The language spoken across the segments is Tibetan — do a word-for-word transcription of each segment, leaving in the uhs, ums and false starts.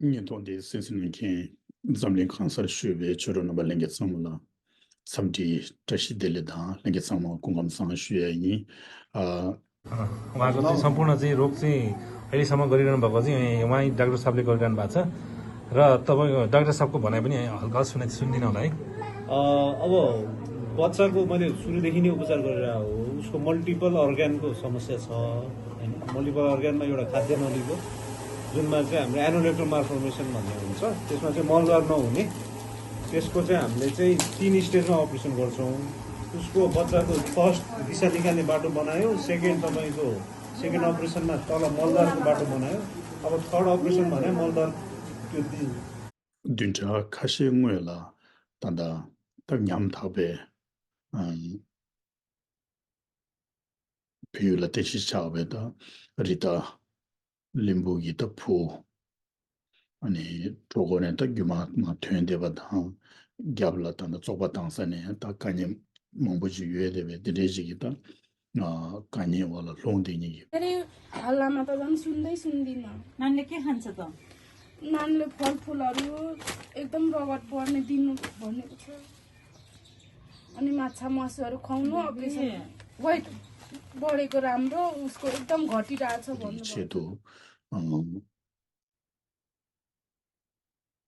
བརྙན་ཐུང་འདི་གསན་གཟིགས་གནང་མཁན་འཛམ་གླིང་གང་སར་བཞུགས་པའི་ཆོས་གྲོགས་རྣམ་པ་ལྷན་རྒྱས་ཚང་མ་ལ་འཚམས་འདྲི་བཀྲ་ཤིས་བདེ་ལེགས་དང་། ལྷན་རྒྱས་ཚང་མ་སྐུ་ཁམས་བཟང་ཞུ་ཡ་ཡིན། ཨ། उहाँको चाहिँ सम्पूर्ण चाहिँ रोग चाहिँ अहिलेसम्म गरिरहनु भएको चाहिँ उहाँ डाक्टर साहबले गरिरहनु भएको छ। र तपाईँ डाक्टर साहबको भनाइ पनि हल्का सुनाइ सुनिदिनु होला है। अ, अब बच्चाको मैले सुरुदेखि नै उपचार गरेर हो, उसको मल्टिपल अर्ग्यानको समस्या छ, होइन? मल्टिपल अर्ग्यानमा एउटा खाद्य नलीको, जुनमा चाहिँ हाम्रो एनोरेक्टल मालफर्मेसन भन्ने हुन्छ, त्यसमा चाहिँ मलद्वार नहुने, त्यसको चाहिँ हामीले चाहिँ तिन स्टेजमा अपरेसन गर्छौँ। उसको बच्चाको फर्स्ट दिशा निकाल्ने बाटो बनायो, सेकेन्ड तपाईँको सेकेन्ड अपरेसनमा तल मलद्वारको बाटो बनायो। अब थर्ड अपरेसन भने मलद्वार त्यो दि- བདུན་ཕྲག་ཁ་ཤས་སྔོན་ལ་ད་ལྟ་ད་ཉམ་ཐག་པའི་ཨམ། བལ་ཡུལ་ལ་རྟེན་གཞི་བཞག་པའི་ད་རི་ཏ་ལིམ་བུ་གི་ད་བུ། ཨ་ནི་གྲོད་ཁོག་ནས་ད་རྒྱུ་མ་མ་ཐོན་བསྡད་པ་དང་། རྒྱབ་ལ་ད་ད་བཙོག་པ་བཏང་ས་ནས་ད་དཀའ་ངལ་མང་པོ་ཞིག་ཡོད་བསྡད་པའི་དེ་འདྲའི་ཞིག་གི་ད་ཨ་དཀའ་ངལ་འོག་ལ་ལྷུང་བསྡད་མཁན་གྱི། अरे, हल्लामा त झन् सुन्दै सुन्दिनँ। नानीले के खान्छ त? नानीले फलफुलहरू एकदम रगत बढ्ने दिनु भनेको छ। अनि माछा मासुहरू खुवाउनु, अपरेसन वेट बढेको राम्रो, उसको एकदम घटिरहेछ भन्नुभयो। ཆེད་དུ་ཨ།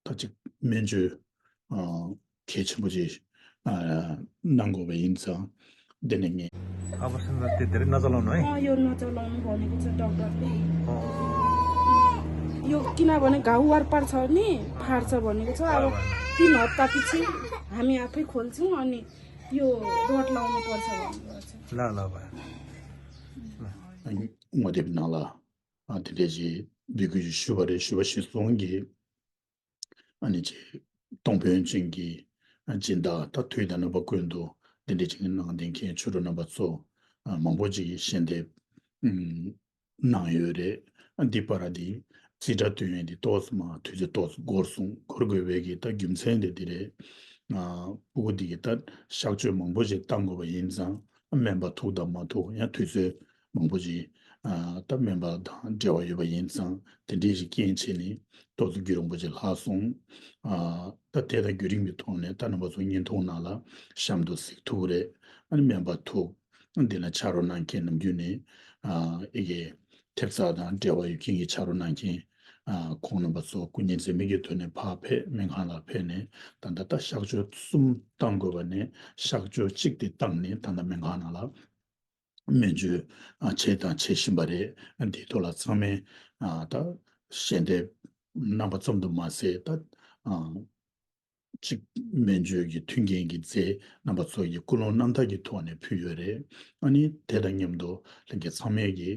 ད་ཅིག་སྨན་བཅོས་ཨ་གལ་ཆེན་པོ་ཅིག་ཨ་གནང་དགོས་པ་ཡིན་ཙང་། དེ་ནས་ངས། अपरेसन त त्यो धेरै नचलाउनु है। अँ, यो नचलाउनु भनेको छ डाक्टरले। यो किनभने घाउ वारपार छ नि, फाट्छ भनेको छ। अब तिन हप्तापछि हामी आफै खोल्छौँ, अनि यो रड लाउनु पर्छ भन्नुभएको छ। ल ल भाइ। ངོ་དེབ་ནང་ལ་ཨ་དེ་འདྲས་ཅིག་འབོད་སྐུལ་ཞུས་པ་རེད། ཞུ་བ་གཞིར་བཟུང་གིས་ཨ་ནི་ཅིག་གཏོང་ཕོད་ཅན་གྱི་སྦྱིན་བདག་ད་དུས་དང་རྣམ་པ་ཀུན་ཏུ་དེ་འདྲས་ཅིག་གནང་བསྡད་མཁན་ཆོས་གྲོགས་རྣམ་པ་ཚོ་ཨ་མང་པོ་ཅིག་གིས་ཞལ་འདེབས་ཨུམ་གནང་ཡོད་རེད། ཨ་འདི་བར་འདི་རྩིས་ཁྲ་སྟོན་ཡས་འདི་ཏོག་ཙམ་དུས་ཚོད་ཏོག་ཙམ་འགོར་སོང་། འགོར་དགོས་པའི་གི་ད་རྒྱུ་མཚན་དེ་འདི་རེད། ཨ་སྤུ་གུ་འདི་གི་ད་གཤག་བཅོས་མང་པོ་ཞིག་བཏང་དགོས་པ་ཡིན་ཙང་། སྨན་པ་ཐུག་དང་མ་ཐུག་ཡང་དུས་ཚོད་མང་པོ་ཞིག་ཨ་ད་སྨན་པ་དང་འབྲེལ་བ་ཡོད་པ་ཡིན་ཙང་། དེ་འདྲའི་ཞིག་རྐྱེན་བྱས་ནས་ཏོག་ཙམ་རྒྱུན་རིང་པོ་ཞིག་ལྷག་སོང་། ཨ་ད་དེ་དང་རྒྱུན་རིང་གི་ཐོག་ནས་ད་རྣམ་པ་ཚོ་བརྙན་ཐུང་ནང་ལ་གཤམ་དུ་གཟིགས་ཐུབ་རེད། ཨ་ནི་སྨན་པ་ཐུག་འདི་ལ་ཕྱག་རོགས་གནང་མཁན་ནམ་རྒྱུན་ནས་ཨ་ཨི་གེ་ཐེབས་རྩ་དང་འབྲེལ་བ་ཡོད་མཁན་གྱི་ཕྱག་རོགས་གནང་མཁན་ཨ་ཁོང་རྣམ་པ་ཚོ་སྐུ་ངལ་འཛེམས་མེད་ཀྱི་ཐོག་ནས་ཕར་ཕེབས། སྨན་ཁང་ལ་ཕེབས་ནས་ད་ལྟ་ད་གཤག་བཅོས་གསུམ་བཏང་དགོས་པ་ནས་གཤག་བཅོས་གཅིག་དེ་བཏང་ནས་ད་ལྟ་སྨན་ཁང་ནང་ལ་སྨན་བཅོས་ཨ་བྱས་དང་བྱེད་བཞིན་པ་རེད། འདིའི་ཐོག་ལ་ཚང་མས་ཨ་ད་ཞལ་འདེབས་གནང་པ་ཙམ་དུ་མ་ཟད། ད་ཨ་གཅིག་སྨན་བཅོས་ཀྱི་མཐུན་རྐྱེན་གྱི་རྫས་རྣམ་པ་ཚོ་ཡི་ཀུན་སློང་རྣམ་དག་གི་ཐོག་ནས་ཕུལ་ཡོད་རེད། ཨ་ནི་དེ་དང་མཉམ་དུ་ལྷན་རྒྱས་ཚང་མས་ཀྱི་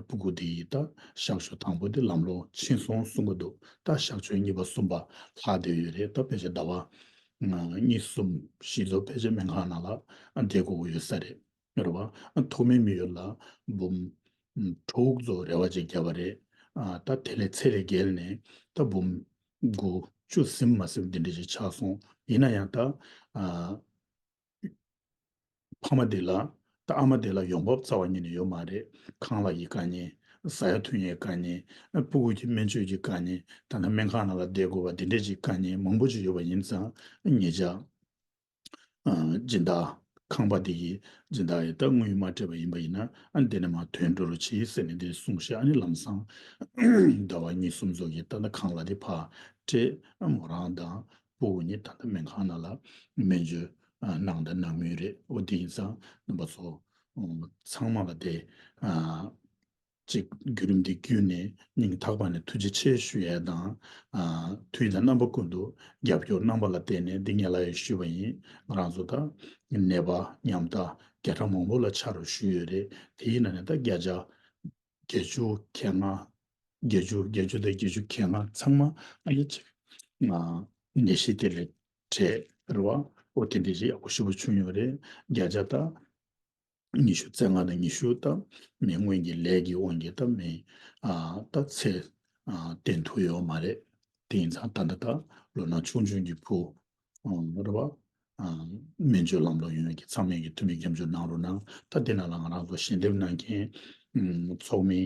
སྤུ་གུ་དེ་ཡི་ད་གཤག་བཅོས་དང་པོ་དེ་ལམ་ལྷོང་ཕྱིན་སོང་གསུང་གི་འདུག་ད་གཤག་བཅོས་གཉིས་པ་གསུམ་པ་ལྷག་བསྡད་ཡོད་རེད། ད་ཕལ་ཆེར་ཟླ་བ་གཉིས་གསུམ་བཞི་ཚོ་ཕལ་ཆེར་སྨན་ཁང་ནང་ལ་བསྡད་དགོས་ཀྱི་ཡོད་ས་རེད། རེད་བ། ཐོག་མའི་དམིགས་ཡུལ་ལ་འབུམ་ཨ་དྲུག་ཙམ་རེ་བ་ཅིག་བརྒྱབ་པ་རེད། ཨ་ད་དེ་ལས་ཚད་ལས་བརྒལ་ནས་ད་འབུམ་དགུ་བཅུ་ཟིན་མ་ཟིན་འདི་འདྲ་ཞིག་ཆགས་སོང་། ཡིན་ན་ཡང་ད་ཨ་ཕ་མ་དེ་ལ་ད་ཨ་མ་དེ་ལ་ཡོང་འབབ་རྩ་བ་ཉིད་ནས་ཡོད་མ་རེད། ཁང་གླ་ཡི་དཀའ་ངལ། ཟ་ཡ་འཐུང་ཡའི་དཀའ་ངལ། ཨ་སྤུ་གུ་གི་སྨན་བཅོས་ཀྱི་དཀའ་ངལ། ད་ལྟ་སྨན་ཁང་ནང་ལ་བསྡད་དགོས་པ་འདི་འདྲ་ཞིག་དཀའ་ངལ་མང་པོ་ཞིག་ཡོད་པ་ཡིན་ཙང་། ཉེ་ཆར་ཨ་སྦྱིན་བདག་ཁང་པ་དེ་གི་སྦྱིན་བདག་ཡིས་ད་དངུལ་མ་སྤྲད་པ་ཡིན་པ་ཡིན་ན། ཨ་འདི་ནས་མར་དོན་འགྲོ་རོགས་བྱེད་ཟེར་ནས་འདི་གསུངས་ཤག་ཨ་ནི་ལམ་སང་ཟླ་བ་གཉིས་གསུམ་ཙམ་གྱི་ད་ལྟ་ཁང་གླ་དེ་ཕར་སྤྲད། ཨ་མོ་རང་དང་སྤུ་གུ་གཉིས་ད་ལྟ་སྨན་ཁང་ནང་ལ་སྨན་བཅོས་ཨ་གནང་དང་གནང་མུས་རེད། འོ་དེ་ཡིན་ཙང་རྣམ་པ་ཚོ་ཨ་ཚང་མ་ལ་དེ་ཨ་ཅིག་བརྒྱུད་རིམ་འདི་བརྒྱུད་ནས་སྙིང་ཐག་པ་ནས་ཐུགས་རྗེ་ཆེ་ཞུ་ཡས་དང་། ཨ་དུས་དང་རྣམ་པ་ཀུན་ཏུ་རྒྱབ་སྐྱོར་གནང་པ་ལ་བརྟེན་ནས་འདི་ངས་ལབ་ཡས་ཞུས་པ་ཡིན། ང་རང་ཚོ་ད་ནད་པ་ཉམ་ཐག་བརྒྱ་ཕྲག་མང་པོ་ལ་ཕྱག་རོགས་ཞུས་ཡོད་རེད། དེ་ཡིན་ན་ནས་ད་བརྒྱ་ཆ་བརྒྱད་ཅུ་གྱ་ལྔ། བརྒྱད་ཅུ་བརྒྱད་ཅུ་དང་བརྒྱད་ཅུ་གྱ་ལྔ་ཚང་མ་ཨ་ནི་ཅིག་ཨ་ནད་གཞི་དེ་ལས་བྲལ་རེད་བ། འོ་དེ་འདྲ་ཞིག་ཡག་པོ་ཞེ་པོ་བྱུང་ཡོད་རེད། བརྒྱ་ཆ་ད་ཉི་ཤུ་རྩ་ལྔ་དང་ཉི་ཤུ་ད་མི་སྔོན་གྱི་ལས་ཀྱི་དབང་གིས་ད་མི་ཨ་ད་ཚེ་ཨ་བརྟན་ཐུབ་ཡོད་མ་རེད། དེ་ཡིན་ཙང་ད་ལྟ་ད་ལོ་ན་ཆུང་ཆུང་གི་བུ་ཨ་རེད་བ། ཨ་སྨན་བཅོས་ལམ་ལྷོང་ཡོང་ཡག་གི་ཚང་མས་ཀྱི་ཐུགས་སྨོན་སྐྱབས་འཇུག་གནང་རོགས་གནང་། ད་དེ་ནང་ལ་ང་རང་ཚོ་ཞལ་འདེབས་གནང་མཁན་ཨ་ཚོགས་མི་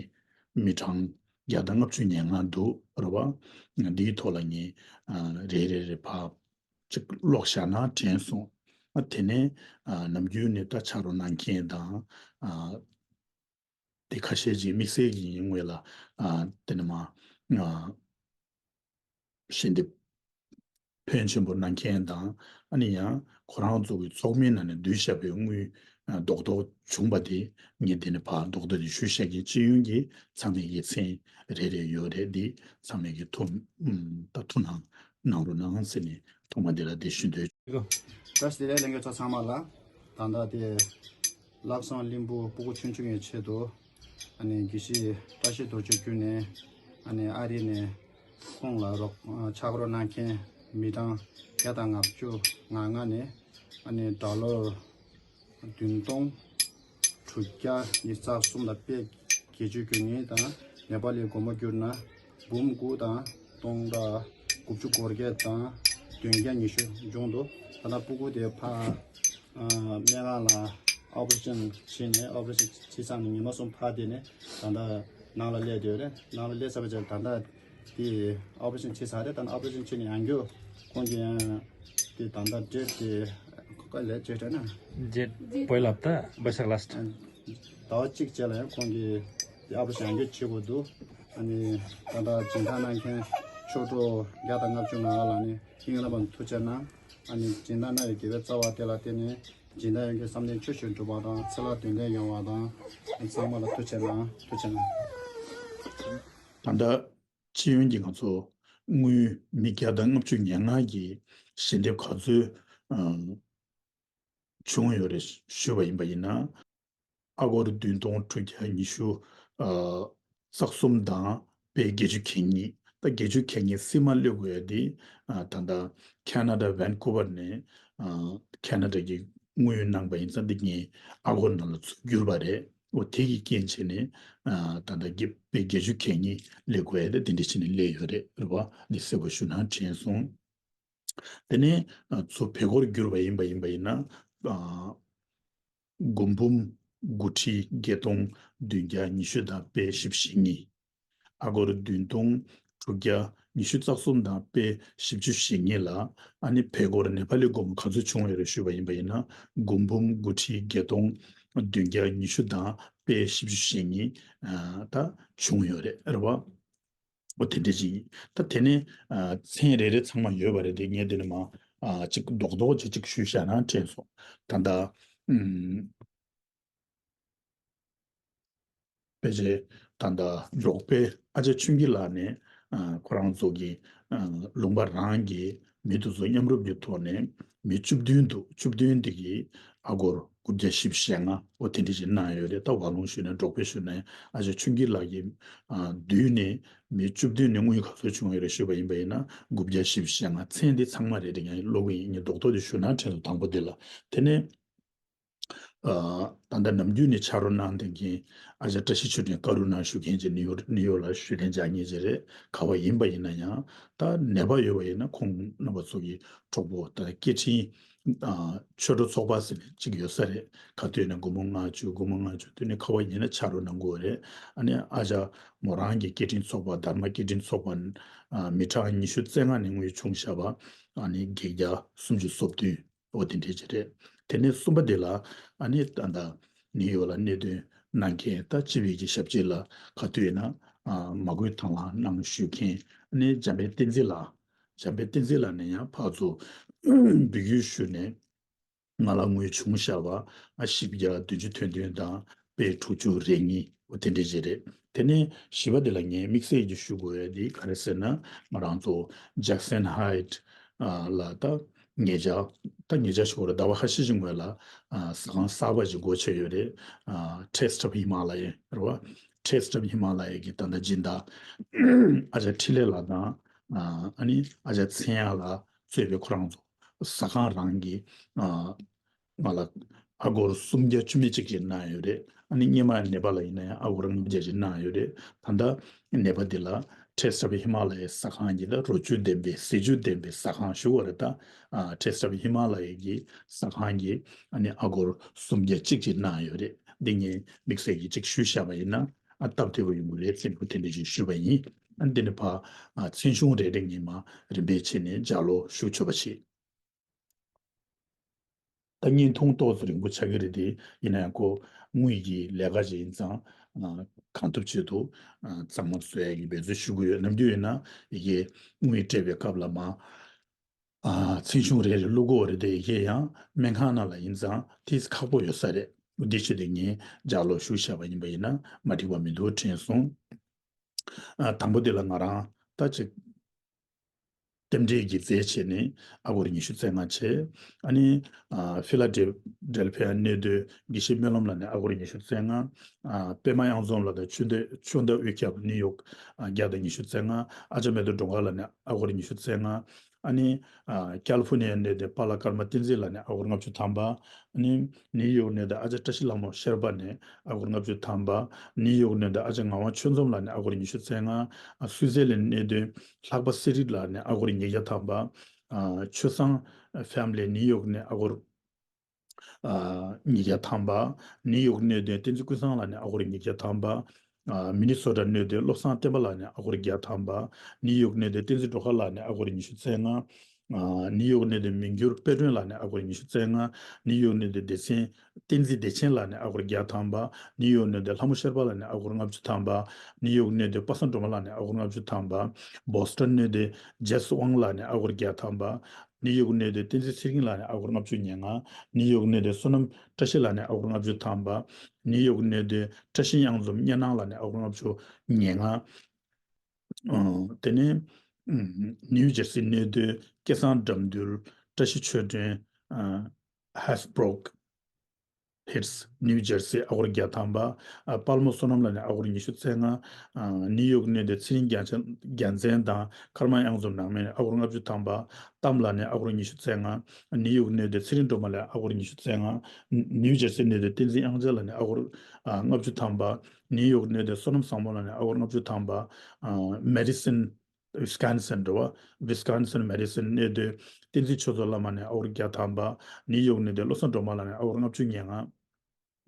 མི་གྲངས་ བརྒྱ་དང་ལྔ་བཅུ་ང་ལྔ་འདུག་རེད་བ། འདིའི་ཐོག་ལ་ངས་ཨ་རེ་རེ་རེ་ཕར་ཅིག་ཀློག་བཞག་ན་དྲན་སོང་། ཨ་དེ་ནས་ཨ་ནམ་རྒྱུན་ནས་ད་ཕྱག་རོགས་གནང་མཁན་དང་ཨ་དེ་ཁ་ཤས་ཀྱིས་དམིགས་བསལ་གྱི་ངོས་ལ་ཨ་དེ་ནས་མ་ཨ་ཞལ་འདེབས་ཕོན་ཆེན་པོ་གནང་མཁན་དང་ཨ་ནི་ཡང་ཁོ་རང་ཚོ་གི་ཚོགས་མིའི་ནང་ནས་བསྡུས་བཞག་པའི་དངུལ་ཨ་རྡོག་རྡོག་བྱུང་པ་དེ་ངས་འདི་ནས་ཕར་རྡོག་རྡོག་དེ་ཞུ་བཞག་གི། སྤྱི་ཡོངས་ཀྱི་ཚང་མས་ཀྱི་མཚན་རེ་རེ་ཡོད་རེད། འདི་ཚང་མས་ཀྱི་ཐུགས་ཨུམ་ད་ཐུགས་སྣང་གནང་རོགས་གནང་ཟེར་ནས་ཐོག་མ་འདི་ལ་འདི་ཞུ་འདོད། བཀྲ་ཤིས་བདེ་ལེགས་ལྷན་རྒྱས་ཚོ་ཚང་མ་ལ། ད་ལྟ་དེ་ལྷག་བསམ་གླིང་བུ་སྤུ་གུ་ཆུང་ཆུང་གི་ཆེད་དུ་ཨ་ནི་དགེ་བཤེས་བཀྲ་ཤིས་རྡོ་རྗེ་བརྒྱུད་ནས་ཨ་ནི་ཨ་རི་ནས་ཁོང་ལ་རོགས་ཕྱག་རོགས་གནང་མཁན་མི་གྲངས་བརྒྱ་དང་ལྔ་བཅུ་ང་ལྔ་ནས་ཨ་ནི་ཌོ་ལར་བདུན་སྟོང་དྲུག་བརྒྱ་ཉི་ཤུ་རྩ་གསུམ་དང་པད་བརྒྱད་ཅུ་གྱ་གཉིས་དང་ནེ་པ་ལིའི་སྒོར་མོ་བསྒྱུར་ན་འབུམ་དགུ་དང་སྟོང་ཕྲག་དགུ་བཅུ་གོ་བརྒྱད་དང་བདུན་བརྒྱ་ཉི་ཤུ་བྱུང་འདུག་ད་ལྟ་སྤུ་གུ་དེ་ཕར་ཨ་སྨན་ཁང་ལ་ཨོ་པ་རེ་ཤན་བྱས་ནས་ཨོ་པ་རེ་ཤན་བྱས་ཚར་ནས་ཉི་མ་གསུམ་ཕར་བསྡད་ནས་ད་ལྟ་ནང་ལ་སླེབས་བསྡད་ཡོད་རེད། ནང་ལ་སླེབས་ཚར་བའི་རྗེས་ད་ལྟ་དེ་ཨོ་པ་རེ་ཤན་བྱས་ཚར་རེད། ད་ནི་ཨོ་པ་རེ་ཤན་བྱས་ནས་ཡང་བསྐྱར་ཁོང་གིས་ཡང་དེ་ད་ལྟ་ཌེཊ་དེ་ཁོ་ག་ལས་ཌེཊ་ན་ཌེཊ་བོད་ལབ་ད་བོད་ཤག་ལ་སི་ཊི། ཟླ་བ་གཅིག་རྗེས་ལ་ཡང་ཁོང་གིས་དེ་ཨོ་པ་རེ་ཤན་ཡང་བསྐྱར་བྱེད་དགོས་འདུག་ཨ་ནི་ད་ལྟ་སྦྱིན་བདག་གནང་མཁན་ཆོས་གྲོགས་བརྒྱ་དང་ལྔ་བཅུ་ང་ལྔ་ལགས་ནས་སྙིང་རྗེ་ལ་ཐུགས་རྗེ་གནང་། ཨ་ནི་སྦྱིན་བདག་གནང་བའི་དགེ་བའི་རྩ་བ་དེ་ལ་བརྟེན་ནས་སྦྱིན་བདག་ཡོན་གྱི་བསམ་དོན་ཆོས་བཞིན་འགྲུབ་པ་དང་ཚེ་ལ་དོན་ལྡན་ཡོང་བ་དང་། ཚང་མ་ལ་ཐུགས་རྗེ་གནང་། ཐུགས་རྗེ་གནང་། ད་ལྟ་སྤྱི་ཡོངས་ཀྱི་ང་ཚོ་དངུལ་མི་བརྒྱ་དང་ལྔ་བཅུ་ང་ལྔ་གི་ཞལ་འདེབས་ག་ཚོད་ཨ་བྱུང་ཡོད་རེད་ཞུས་པ་ཡིན་པ་ཡིན་ན། ཨ་སྒོར་བདུན་སྟོང་དྲུག་བརྒྱ་ཉི་ཤུ་ཨ་རྩ་གསུམ་དང་པད་བརྒྱད་ཅུ་གྱ་གཉིས། ད་བརྒྱད་ཅུ་གྱ་གཉིས་སིལ་མ་སླེབས་དགོས་ཡ་དེ་ཨ་ད་ལྟ་ཁེ་ན་ཌ་ཝན་ཀུ་ཝར་ནས་ཨ་ཁེ་ན་ཌ་གི་དངུལ་གནང་པ་ཡིན་ཙང་འདི་ངས་ཨ་སྒོར་ནང་ལ་ཚུར་བསྒྱུར་བ་རེད། འོ་དེ་གི་རྐྱེན་བྱས་ནས་ཨ་ད་ལྟ་བརྒྱད་པད་བརྒྱད་ཅུ་གྱ་གཉིས་སླེབས་དགོས་ཡ་དེ་དེ་འདྲ་བྱས་ནས་སླེབས་ཡོད་རེད། རེད་བ། འདི་གསལ་པོ་ཞུ་ན་དྲན་སོང་། དེ་ནས་ཨ་ཚུར་བལ་སྒོར་བསྒྱུར་བ་ཡིན་པ་ཡིན་པ་ཡིན་ན་ཨ་དགུ་འབུམ་དགུ་ཁྲི་བརྒྱད་སྟོང་བདུན་བརྒྱ་ཉི་ཤུ་དང་པད་བཞི་བཅུ་ཞེ་གཉིས། ཨ་སྒོར་བདུན་སྟོང་དྲུག་བརྒྱ་ཉི་ཤུ་རྩ་གསུམ་དང་པད་བཞི་བཅུ་ཞེ་གཉིས་ལ་ཨ་ནི་བལ་སྒོར་ནེ་པ་ལི་སྒོར་མོ་ག་ཚོད་བྱུང་ཡོད་རེད་ཞུས་པ་ཡིན་པ་ཡིན་ན། དགུ་འབུམ་དགུ་ཁྲི་བརྒྱད་སྟོང་བདུན་བརྒྱ་ཉི་ཤུ་དང་པད་བཞི་བཅུ་ཞེ་གཉིས་ཨ་ད་བྱུང་ཡོད་རེད། རེད་བ། འོ་དེ་འདྲ་ཅིག་ཡིན། ད་དེ་ནས་ཨ་མཚན་རེ་རེ་ཚང་མ་ཡོད་པ་རེད་དེ། ངས་དེ་ནས་མ་ཨ་ཅིག་རྡོག་རྡོག་ཅིག་ཅིག་ཞུས་བཞག་ན་དྲན་སོང་། ད་ལྟ་ཨུམ་ཕལ་ཆེར་ད་ལྟ་འབྲོག་པའི་ཨ་ཅག་ཆུང་སྐྱིད་ལགས་ནས་ཨ་ཁོ་རང་ཚོ་གི་ཨ་ལུང་པ་རང་གི་མི་དེ་ཚོ་མཉམ་རུབ་ཀྱི་ཐོག་ནས་མི་བཅུ་བདུན་འདུག་བཅུ་བདུན་དེ་གིས་ཨ་སྒོར་དགུ་བརྒྱ་བཞི་བཅུ་ཞེ་ལྔ་འོ་དེ་འདྲ་ཞིག་གནང་ཡོད་རེད། ད་བར་ལུང་ཞུས་ན་འབྲོག་པའི་ཞུས་ན་ཨ་ཅག་ཆུང་སྐྱིད་ལགས་ཀྱིས་ཨ་བསྡུས་ནས་མི་བཅུ་བདུན་ནས་དངུལ་ག་ཚོད་བྱུང་ཡོད་རེད་ཞུས་པ་ཡིན་པ་ཡིན་ན་དགུ་བརྒྱ་བཞི་བཅུ་ཞེ་ལྔ། མཚན་འདི་ཚང་མ་རེད་དེ། ངས་ཀློག་གི་ཡིན། ངས་རྡོག་རྡོག་དེ་ཞུ་ན་དྲན་སོང་། དང་པོ་འདི་ལ། དེ་ནས་ཨ་ད་ལྟ་ནམ་རྒྱུན་ནས་ཕྱག་རོགས་གནང་བསྡད་མཁན་ཨ་ཅག་བཀྲ་ཤིས་ཆོས་སྒྲོན་ཀ་རུ་ན་ཞུ་མཁན་གྱི་ནིའུ་ཡོག་ནིའུ་ཡོག་ལ་བཞུགས་གདན་འཇགས་མཁན་ཅིག་རེད། ག་པར་ཡིན་པ་ཡིན་ན་ཡང་ད་ནད་པ་ཡོད་པ་ཡིན་ན་ཁོང་རྣམ་པ་ཚོ་གི་གྲོགས་པོ་ད་སྐད་འཕྲིན་ཨ་ཆོས་གྲོགས་ཚོགས་པ་ཟེར་ནས་གཅིག་ཡོད་ས་རེད། ག་དུས་ནས་སྒོར་མོ་ལྔ་བཅུ་སྒོར་མོ་ལྔ་བཅུ་དུས་ནས་ག་པར་ཡིན་ན་ཕྱག་རོགས་གནང་དགོས་རེད། ཨ་ནི་ཨ་ཅག་མོ་རང་གི་སྐད་འཕྲིན་ཚོགས་པ་དྷརྨ་སྐད་འཕྲིན་ཚོགས་པ་ཨ་མི་གྲངས་ཉི་ཤུ་རྩ་ལྔ་ནས་དངུལ་བྱུང་བཞག་པ་ཨ་ནི་བརྒྱད་བརྒྱ་སུམ་ཅུ་སོ་བདུན། འོ་དེ་འདྲ་ཅིག་རེད། དེ་ནས་གསུམ་པ་དེ་ལ་ཨ་ནི་ད་ལྟ་ནིའུ་ཡོག་ལ་གནད་དོན་གནང་མཁན་ད་སྤྱི་པའི་གི་ཞབས་ཕྱི་ལ་ག་དུས་ཡིན་ན་ཨ་མ་བསྐུལ་དང་བླངས་གནང་ཞུ་མཁན་ཨ་ནི་འཇམ་དཔལ་བསྟན་འཛིན་ལགས། འཇམ་དཔལ་བསྟན་འཛིན་ལགས་ནས་ཡང་ཕར་ཚུར་འབོད་སྐུལ་ཞུས་ནས་ང་ལ་དངུལ་བྱུང་བཞག་པ་ཨ་བཞི་བརྒྱ་བདུན་ཅུ་དོན་བདུན་དང་པད་དྲུག་ཅུ་རེ་གཉིས། འོ་དེ་འདྲ་ཅིག་རེད། དེ་ནས་བཞི་པ་དེ་ལ་ངས་དམིགས་བསལ་གྱིས་ཞུ་དགོས་ཡ་དེ་ག་རེ་ཟེར་ན་ང་རང་ཚོ་ཇེག་སན་ཧའིཊ་ཨ་ལ་ད་ཉེ་ཆར་ད་ཉེ་ཆར་ཞུ་དགོས་རེད། ཟླ་བ་ཁ་ཤས་ཤིག་སྔོན་ལ་ཨ་ཟ་ཁང་གསར་པ་ཞིག་སྒོ་ཕྱེ་ཡོད་རེད། ཨ་Taste of Himalaya རེད་བ། Taste of Himalaya གི་ད་ལྟ་སྦྱིན་བདག་ཨ་ཅག་འཕྲིན་ལས་ལགས་དང་ཨ་ཨ་ནི་ཨ་ཅག་མཚན་ཡག་ལགས་གཙོས་པའི་ཁོ་རང་ཚོ་ཟ་ཁང་རང་གི་ཨ་ང་ལ་ཨ་སྒོར་སུམ་བརྒྱ་བཅུ་མེད་གཅིག་ཅིག་གནང་ཡོད་རེད། ཨ་ནི་སྔོན་མ་ནད་པ་ལ་ཡིན་ན་ཡང་ཨ་སྒོར་ལྔ་བརྒྱ་ཅིག་གནང་ཡོད་རེད། ད་ལྟ་ནད་པ་འདི་ལ་Taste of Himalaya ཟ་ཁང་གི་ད་རོ་བཅུད་ལྡན་པའི་ཟས་བཅུད་ལྡན་པའི་ཟ་ཁང་ཞུ་བ་རེད། ད་ཨ་Taste of Himalaya གི་ཟ་ཁང་གི་ཨ་ནི་ཨ་སྒོར་སུམ་བརྒྱ་གཅིག་ཅིག་གནང་ཡོད་རེད། འདི་ངས་དམིགས་བསལ་གྱིས་གཅིག་ཞུས་བཞག་པ་ཡིན་ན། ཨ་སྟབས་བདེ་བོ་ཡོང་གི་རེད་བསམ་གྱི་དེ་འདྲ་ཞིག་ཞུས་པ་ཡིན། ཨ་འདི་ནས་ཕར་ཨ་མཚན་གཞུང་རེ་རེ་ངས་མར་རིམ་པས་བྱས་ནས་ལྗགས་ཀློག་ཞུ་ཆོག་པ་བྱེད། ད་བརྙན་ཐུང་ཏོག་ཙམ་རིང་པོ་ཆགས་ཀྱི་རེད་དེ། ཡིན་ན་ཡང་ཁོ་དངུལ་གྱི་ལས་ཀ་ཞིག་ཡིན་ཙང་། ཨ་གང་ཐུབ་ཆེད་དུ་ཨ་གཙང་མ་བཟོ་ཡ་ཡིན་པའི་ཚུལ་ཞུ་གི་ཡོད། ནམ་རྒྱུན་ཡིན་ན་ཡི་གེ་དངུལ་སྤྲད་པའི་སྐབས་ལ་མར་ཨ་མཚན་གཞུང་རེ་རེ་བླུག་དགོས་རེད་དེ། ཡི་གེ་ཡང་སྨན་ཁང་ནང་ལ་ཡིན་ཙང་ཏོག་ཙམ་ཁག་པོ་ཡོད་ས་རེད། འདི་ཆེད་དུ་ངས་ལྗགས་ཀློག་ཞུ་བཞག་པ་ཡིན་པ་ཡིན་ན་མ་འགྲིག་པ་མི་འདུག་དྲན་སོང་། ཨ་དང་པོ་དེ་ལ་ང་རང་ད་ཅིག་རྟེན་འབྲེལ་གྱི་རྫས་བྱས་ནས་ཨ་སྒོར་ཉི་ཤུ་རྩ་ལྔ་བྱས། ཨ་ནི་ཨ་ཕི་ལ་ཌེལ་ཌེལ་ཕི་ཡ་གནས་སྡོད་དགེ་བཤེས་སྨོན་ལམ་ལགས་ནས་ཨ་སྒོར་ཉི་ཤུ་རྩ་ལྔ། ཨ་པད་མ་གཡང་འཛོམས་ལགས་དང་ཆོས་འདོད་ཆོས་འདོད་དབུས་སྐྱབས་ནིའུ་ཡོག་ཨ་བརྒྱ་དང་ཉི་ཤུ་རྩ་ལྔ། ཨ་ཅག་མེ་ཏོག་སྒྲོལ་དཀར་ལགས་ནས་ཨ་སྒོར་ཉི་ཤུ་རྩ་ལྔ། ཨ་ནི་ཨ་ཀལ་ཧྥོར་ནི་ཡ་གནས་སྡོད་པཱ་ལགས་ཀརྨ་བསྟན་འཛིན་ལགས་ནས་ཨ་སྒོར་ལྔ་བཅུ་ཐམ་པ། ཨ་ནི་ནིའུ་ཡོག་གནས་སྡོད་ཨ་ཅག་བཀྲ་ཤིས་ལྷ་མོ་ཤེར་པ་ནས་ཨ་སྒོར་ལྔ་བཅུ་ཐམ་པ། ནིའུ་ཡོག་གནས་སྡོད་ཨ་ཅག་ངག་དབང་ཆོས་འཛོམས་ལགས་ནས་ཨ་སྒོར་ཉི་ཤུ་རྩ་ལྔ། ཨ་སུད་སི་ལན་གནས་སྡོད་ལྷག་པ་སེ་རིག་ལགས་ནས་ཨ་སྒོར་ཉིས་བརྒྱ་ཐམ་པ། ཨ་ཆོས་བཟང་ཕེ་མི་ལི་ནིའུ་ཡོག་ནས་ཨ་སྒོར་ཨ་ཉིས་བརྒྱ་ཐམ་པ། ནིའུ་ཡོག་གནས་སྡོད་བསྟན་འཛིན་ཀུན་བཟང་ལགས་ནས་ཨ་སྒོར་ཉིས་བརྒྱ་ཐམ་པ། ཨ་མི་ནི་སོ་ཊ་གནས་སྡོད་བློ་བཟང་བསྟན་པ་ལགས་ནས་ཨ་སྒོར་བརྒྱ་ཐམ་པ། ནིའུ་ཡོག་གནས་སྡོད་བསྟན་འཛིན་སྒྲོལ་དཀར་ལགས་ནས་ཨ་སྒོར་ཉི་ཤུ་རྩ་ལྔ། ཨ་ནིའུ་ཡོག་གནས་སྡོད་མི་འགྱུར་དཔལ་སྒྲོན་ལགས་ནས་ཨ་སྒོར་ཉི་ཤུ་རྩ་ལྔ། ནིའུ་ཡོག་གནས་སྡོད་སྡེ་ཚན་བསྟན་འཛིན་བདེ་ཆེན་ལགས་ནས་ཨ་སྒོར་བརྒྱ་ཐམ་པ། ནིའུ་ཡོག་གནས་སྡོད་ལྷ་མོ་ཤེར་པ་ལགས་ནས་ཨ་སྒོར་ལྔ་བཅུ་ཐམ་པ། ནིའུ་ཡོག་གནས་སྡོད་པ་སངས་སྒྲོལ་མ་ལགས་ནས་ཨ་སྒོར་ལྔ་བཅུ་ཐམ་པ། བོ་སི་ཊོན་གནས་སྡོད་ཇེས་ཝང་ལགས་ནས་ཨ་སྒོར་བརྒྱ་ཐམ་པ། ནིའུ་ཡོག་གནས་སྡོད་བསྟན་འཛིན་ཚེ་རིང་ལགས་ནས་ཨ་སྒོར་ལྔ་བཅུ་ཉེར་ལྔ། ནིའུ་ཡོག་གནས་སྡོད་བསོད་ནམས་བཀྲ་ཤིས་ལགས་ནས་ཨ་སྒོར་ལྔ་བཅུ་ཐམ་པ། ནིའུ་ཡོག་གནས་སྡོད་བཀྲ་ཤིས་གཡང་འཛོམས་གཉའ་ནང་ལགས་ནས་ཨ་སྒོར་ལྔ་བཅུ་ཉེར་ལྔ། ཨ་དེ་ནས་ཨམ་ནིའུ་ཇར་སི་གནས་སྡོད་སྐལ་བཟང་དགྲ་འདུལ་བཀྲ་ཤིས་ཆོས་སྒྲོན། ཨ་ཧེ་སི་བྷོ་རོག་ཧིལ་སི་ནིའུ་ཇར་སི་ཨ་སྒོར་བརྒྱ་ཐམ་པ། ཨ་དཔལ་མོ་བསོད་ནམས་ལགས་ནས་ཨ་སྒོར་ཉི་ཤུ་རྩ་ལྔ། ཨ་ནིའུ་ཡོག་གནས་སྡོད་ཚེ་རིང་རྒྱལ་མཚན་རྒྱལ་མཚན་དང་ཀརྨ་གཡང་འཛོམས་ནང་མི་ནས་ཨ་སྒོར་ལྔ་བཅུ་ཐམ་པ། གཏམ་ལགས་ནས་ཨ་སྒོར་ཉི་ཤུ་རྩ་ལྔ། ནིའུ་ཡོག་གནས་སྡོད་ཚེ་རིང་སྒྲོལ་མ་ལགས་ཨ་སྒོར་ཉི་ཤུ་རྩ་ལྔ། ནིའུ་ཇར་སི་གནས་སྡོད་བསྟན་འཛིན་དབྱངས་ཅན་ལགས་ནས་ཨ་སྒོར་ཨ་ལྔ་བཅུ་ཐམ་པ། ནིའུ་ཡོག་གནས་སྡོད་བསོད་ནམས་བཟང་མོ་ལགས་ནས་ཨ་སྒོར་ལྔ་བཅུ་ཐམ་པ། ཨ་མེ་ཌི་སན་ཝི་སི་ཀོན་སིན་རེད་བ། ཝི་སི་ཀོན་སིན་མེ་ཌི་སན་གནས་སྡོད་བསྟན་འཛིན་ཆོས་ཚོགས་བླ་མ་ནས་ཨ་སྒོར་བརྒྱ་ཐམ་པ། ནིའུ་ཡོག་གནས་སྡོད་བློ་བཟང་སྒྲོལ་མ་ལགས་ནས་ཨ་སྒོར་ལྔ་བཅུ་ཉེར་ལྔ།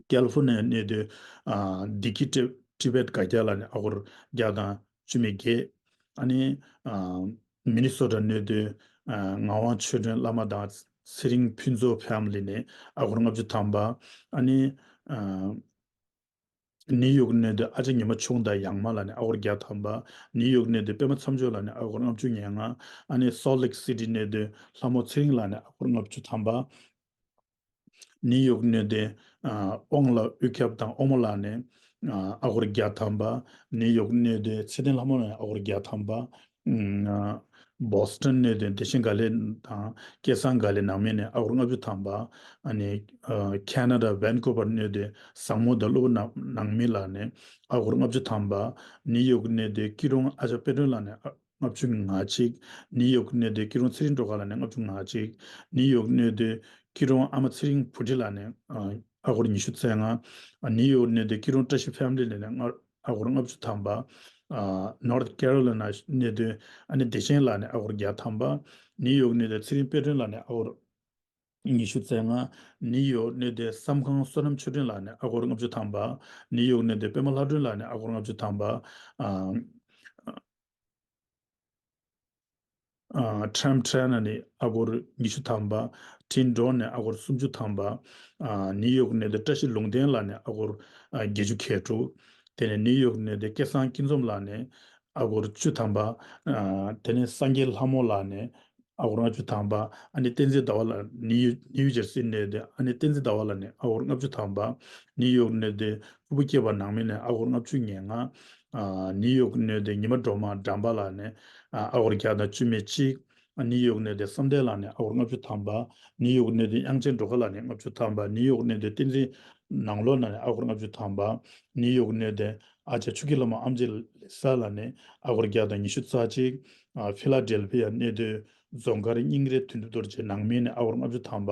ཀལ་ཧྥོར་ནི་ཡ་གནས་སྡོད་ཨ་བདེ་སྐྱིད་ཊི་ཊི་བེཊ་དགའ་རྒྱལ་ལགས་ནས་ཨ་སྒོར་བརྒྱ་དང་བཅུ་མེད་བརྒྱད། ཨ་ནི་ཨ་མི་ནི་སོ་ཊ་གནས་སྡོད་ཨ་ངག་དབང་ཆོས་སྒྲོན་བླ་མ་དང་ཚེ་རིང་ཕུན་ཚོགས་ཕེ་མི་ལི་ནས་ཨ་སྒོར་ལྔ་བཅུ་ཐམ་པ། ཨ་ནི་ཨ་ནིའུ་ཡོག་གནས་སྡོད་ཨ་ཅག་ཉི་མ་ཆུང་དང་ཡང་མ་ལགས་ནས་ཨ་སྒོར་བརྒྱ་ཐམ་པ། ནིའུ་ཡོག་གནས་སྡོད་པད་མ་མཚམས་སྦྱོར་ལགས་ནས་ཨ་སྒོར་ལྔ་བཅུ་ཉེར་ལྔ། ཨ་ནི་སོལ་ལེག་སི་ཊི་གནས་སྡོད་ལྷ་མོ་ཚེ་རིང་ལགས་ནས་ཨ་སྒོར་ལྔ་བཅུ་ཐམ་པ། ནིའུ་ཡོག་གནས་སྡོད་ཨ་དབང་ལགས་དབུས་སྐྱབས་དང་དབང་མོ་ལགས་ནས་ཨ་ཨ་སྒོར་བརྒྱ་ཐམ་པ། ནིའུ་ཡོག་གནས་སྡོད་ཚེ་བརྟན་ལྷ་མོ་ལགས་ནས་ཨ་སྒོར་བརྒྱ་ཐམ་པ། ཨ་བོ་སི་ཊོན་གནས་སྡོད་བདེ་ཆེན་དགའ་ལེགས་དང་སྐལ་བཟང་དགའ་ལེགས་ནང་མི་ནས་ཨ་སྒོར་ལྔ་བཅུ་ཐམ་པ། ཨ་ནི་ཨ་ཁེ་ན་ཌ་ཝན་ཀོ་བར་གནས་སྡོད་བཟང་མོ་དང་གློ་བུར་ནང་ནང་མི་ལགས་ནས་ཨ་སྒོར་ལྔ་བཅུ་ཐམ་པ། ནིའུ་ཡོག་གནས་སྡོད་སྐྱིད་གྲོང་ཨ་ཅག་དཔལ་སྒྲོན་ལགས་ནས་ཨ་ལྔ་བཅུ་ང་གཅིག། ནིའུ་ཡོག་གནས་སྡོད་སྐྱིད་གྲོང་ཚེ་རིང་སྒྲོལ་དཀར་ལགས་ནས་ལྔ་བཅུ་ང་གཅིག། ནིའུ་ཡོག་གནས་སྡོད་སྐྱིད་གྲོང་ཨ་མ་ཚེ་རིང་བུ་ཁྲིད་ལགས་ནས་ཨ་ཨ་སྒོར་ཉི་ཤུ་རྩ་ལྔ། ཨ་ནིའུ་ཡོག་གནས་སྡོད་སྐྱིད་གྲོང་བཀྲ་ཤིས་ཕེ་མི་ལི་ལགས་ནས་ཨ་སྒོར་ལྔ་བཅུ་ཐམ་པ། ཨ་ནོར་ཐི་ཀེ་རོ་ལི་ན་གནས་སྡོད་ཨ་ནི་བདེ་ཆེན་ལགས་ནས་ཨ་སྒོར་བརྒྱ་ཐམ་པ། ནིའུ་ཡོག་གནས་སྡོད་ཚེ་རིང་དཔལ་སྒྲོན་ལགས་ནས་ཨ་སྒོར་ཉི་ཤུ་རྩ་ལྔ། ནིའུ་ཡོག་གནས་སྡོད་བསམ་ཁང་བསོད་ནམས་ཆོས་སྒྲོན་ལགས་ནས་ཨ་སྒོར་ལྔ་བཅུ་ཐམ་པ། ནིའུ་ཡོག་གནས་སྡོད་པད་མ་ལྷ་སྒྲོན་ལགས་ནས་ཨ་སྒོར་ལྔ་བཅུ་ཐམ་པ། ཨ་ཨ་ཁྲམ་ཁྲན་ནས་ཨ་སྒོར་ཉི་ཤུ་ཐམ་པ། ཁྲིན་ཀྲོན་ནས་ཨ་སྒོར་སུམ་ཅུ་ཐམ་པ། ཨ་ནིའུ་ཡོག་གནས་སྡོད་བཀྲ་ཤིས་ལུང་བསྟན་ལགས་ནས་ཨ་སྒོར་ཨ་བརྒྱད་ཅུ་ཁལ་དྲུག། དེ་ནས་ནིའུ་ཡོག་གནས་སྡོད་སྐལ་བཟང་སྐྱིད་འཛོམས་ལགས་ནས་ཨ་སྒོར་བཅུ་ཐམ་པ། ཨ་དེ་ནས་སངས་རྒྱས་ལྷ་མོ་ལགས་ནས་ཨ་སྒོར་ལྔ་བཅུ་ཐམ་པ། ཨ་ནི་བསྟན་འཛིན་ཟླ་བ་ལགས་ནིའུ་ནིའུ་ཇར་སི་གནས་སྡོད་ཨ་ནི་བསྟན་འཛིན་ཟླ་བ་ལགས་ནས་ཨ་སྒོར་ལྔ་བཅུ་ཐམ་པ། ནིའུ་ཡོག་གནས་སྡོད་ཕུར་བུ་སྐྱེས་པ་ནང་མི་ནས་ཨ་སྒོར་ལྔ་བཅུ་ཉེར་ལྔ། ཨ་ནིའུ་ཡོག་གནས་སྡོད་ཉི་མ་སྒྲོལ་མ་འགྲམ་པ་ལགས་ནས་ཨ་ཨ་སྒོར་བརྒྱ་དང་བཅུ་མེད་གཅིག། ཨ་ནིའུ་ཡོག་གནས་སྡོད་བསམ་གཏན་ལགས་ནས་ཨ་སྒོར་ལྔ་བཅུ་ཐམ་པ། ནིའུ་ཡོག་གནས་སྡོད་དབྱངས་ཅན་སྒྲོལ་དཀར་ལགས་ནས་ལྔ་བཅུ་ཐམ་པ། ནིའུ་ཡོག་གནས་སྡོད་བསྟན་འཛིན་ནང་ལོགས་ལགས་ནས་ཨ་སྒོར་ལྔ་བཅུ་ཐམ་པ། ནིའུ་ཡོག་གནས་སྡོད་ཨ་ཅག་ཆོས་སྐྱིད་ལྷ་མོ་ཨམ་ཆི་ལེ་ས་ལགས་ནས་ཨ་སྒོར་བརྒྱ་དང་ཉི་ཤུ་རྩ་གཅིག། ཨ་ཕི་ལ་ཌེལ་ཕི་ཡ་གནས་སྡོད་རྫོང་དཀར་སྙིང་རལ་དོན་གྲུབ་རྡོ་རྗེ་ནང་མི་ནས་ཨ་སྒོར་ལྔ་བཅུ་ཐམ་པ།